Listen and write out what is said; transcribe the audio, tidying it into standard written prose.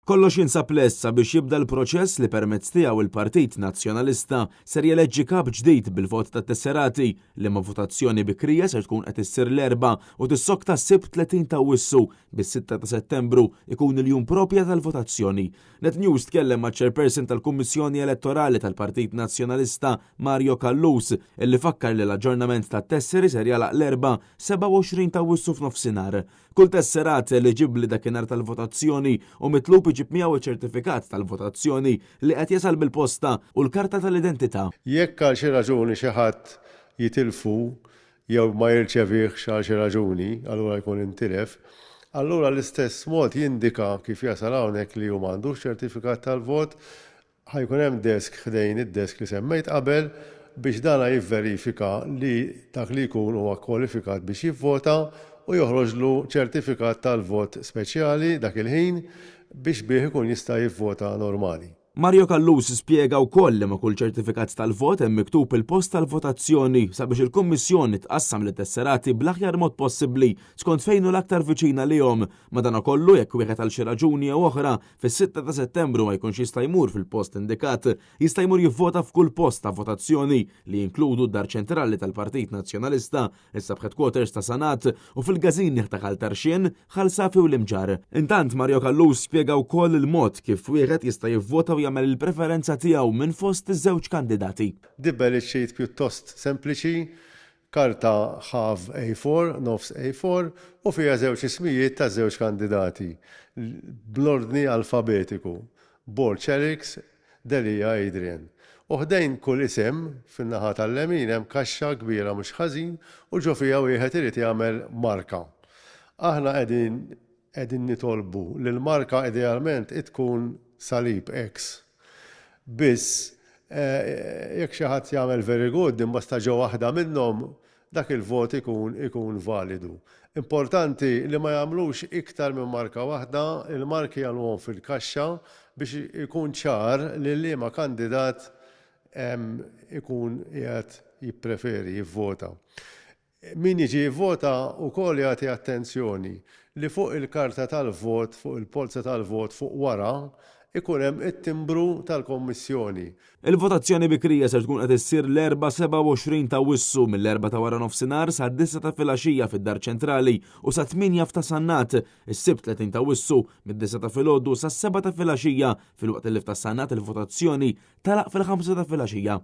Kollox jinsab lest sabiex jibda l-proċess li permezz tiegħu il-Partit Nazzjonalista ser jeleġġi kap ġdid bil-vot tat-tesserati, liema votazzjoni bikrija ser tkun qed issir l-Erbgħa u tissokta s-Sibt 30 ta' Awwissu, bis-sitta ta' Settembru ikun il-jum proprja tal-votazzjoni. Net News tkellem maċ-Chairperson tal-Kummissjoni Elettorali tal-Partit Nazzjonalista Mario Callus illi fakkar li l-aġġornament tat-tesseri ser jagħlaq l-Erbgħa 27 ta' Awwissu f'nofsinhar. Kull tesserat eliġibbli dakinhar tal-votazzjoni hu mitlub iġib miegħu ċ-ċertifikat tal-votazzjoni li qed jasal bil-posta u l-karta tal-identità. Jekk għal xi raġuni xi ħadd jitilfu jew ma jirċevihx għal xi raġuni, allura jkun intilef, allura l-istess mod jindika kif jasal hawnhekk li hu m'għandux ċertifikat tal-vot, Ħa jkun hemm desk ħdejn id-desk li semmejt qabel biex dana jivverifika li dak li jkun huwa kwalifikat biex jivvota u joħroġlu ċertifikat tal-vot speċjali dak il-ħin biex bih ikun jista' jivvota normali. Mario Callus spjega wkoll li ma' kull ċertifikat tal-vot hemm miktub il-post tal-votazzjoni sabiex il-Kummissjoni tqassam lit-tesserati bl-aħjar mod possibbli skont fejn hu l-aktar viċin għalihom. Madankollu, jekk wieħed għal xi raġuni jew oħra Fis-sitta ta' Settembru ma jkunx jista' jmur fil-post indikat, jista' jmur jivvota f'kull post ta' votazzjoni li jinkludu d-Dar Ċentrali tal-Partit Nazzjonalista, is-Sub-Headquarters ta' Sanat u fil-Gazini ta' Ħal Tarxien, Ħal Safi u l-Imġarr. Intant, Mario Callus spjega wkoll il-mod kif wieħed jista' jivvota u jagħmel il-preferenza tiegħu minn fost iż-żewġ kandidati. Di ballot sheet pjuttost sempliċi Karta half A4, nofs A4, u fiha żewġ ismijiet taż-żewġ kandidati, bl-ordni alfabetiku, Borg Alex, Delia Adrian. U ħdejn kull isem, fin-naħa tal-lemin hemm kaxxa kbira mhux ħażin u ġo fiha wieħed irid jagħmel marka. Aħna qegħdin qegħdin nitolbu li l-marka idealment tkun salib, X. Biss, jekk xi ħadd jagħmel very good imma sta ġo waħda minnhom, dak il-vot ikun ikun validu. Importanti li ma jagħmlux iktar minn marka waħda, il-marki jagħmluhom fil-kaxxa biex ikun ċar lil liema kandidat ikun qiegħed jippreferi jivvota. Min jiġi jivvota wkoll jagħti attenzjoni li fuq il-karta tal-vot, fuq il-polza tal-vot fuq wara, ikun hemm it-timbru tal-Kommissjoni. Il-votazzjoni bikrija ser tkun qed issir l-Erbgħa 27 ta' Awwissu mill-erbgħa ta' waranofsinhar sad-disgħa ta' filgħaxija fid-Dar Ċentrali u sat-tmienja f'Ta' Sannat, is-Sibt 30 ta' Awwissu mid-disgħa ta' filgħodu sas-sebgħa ta' filgħaxija filwaqt li f'Ta' Sannat il-votazzjoni tagħlaq fil-ħamsa ta' filgħaxija.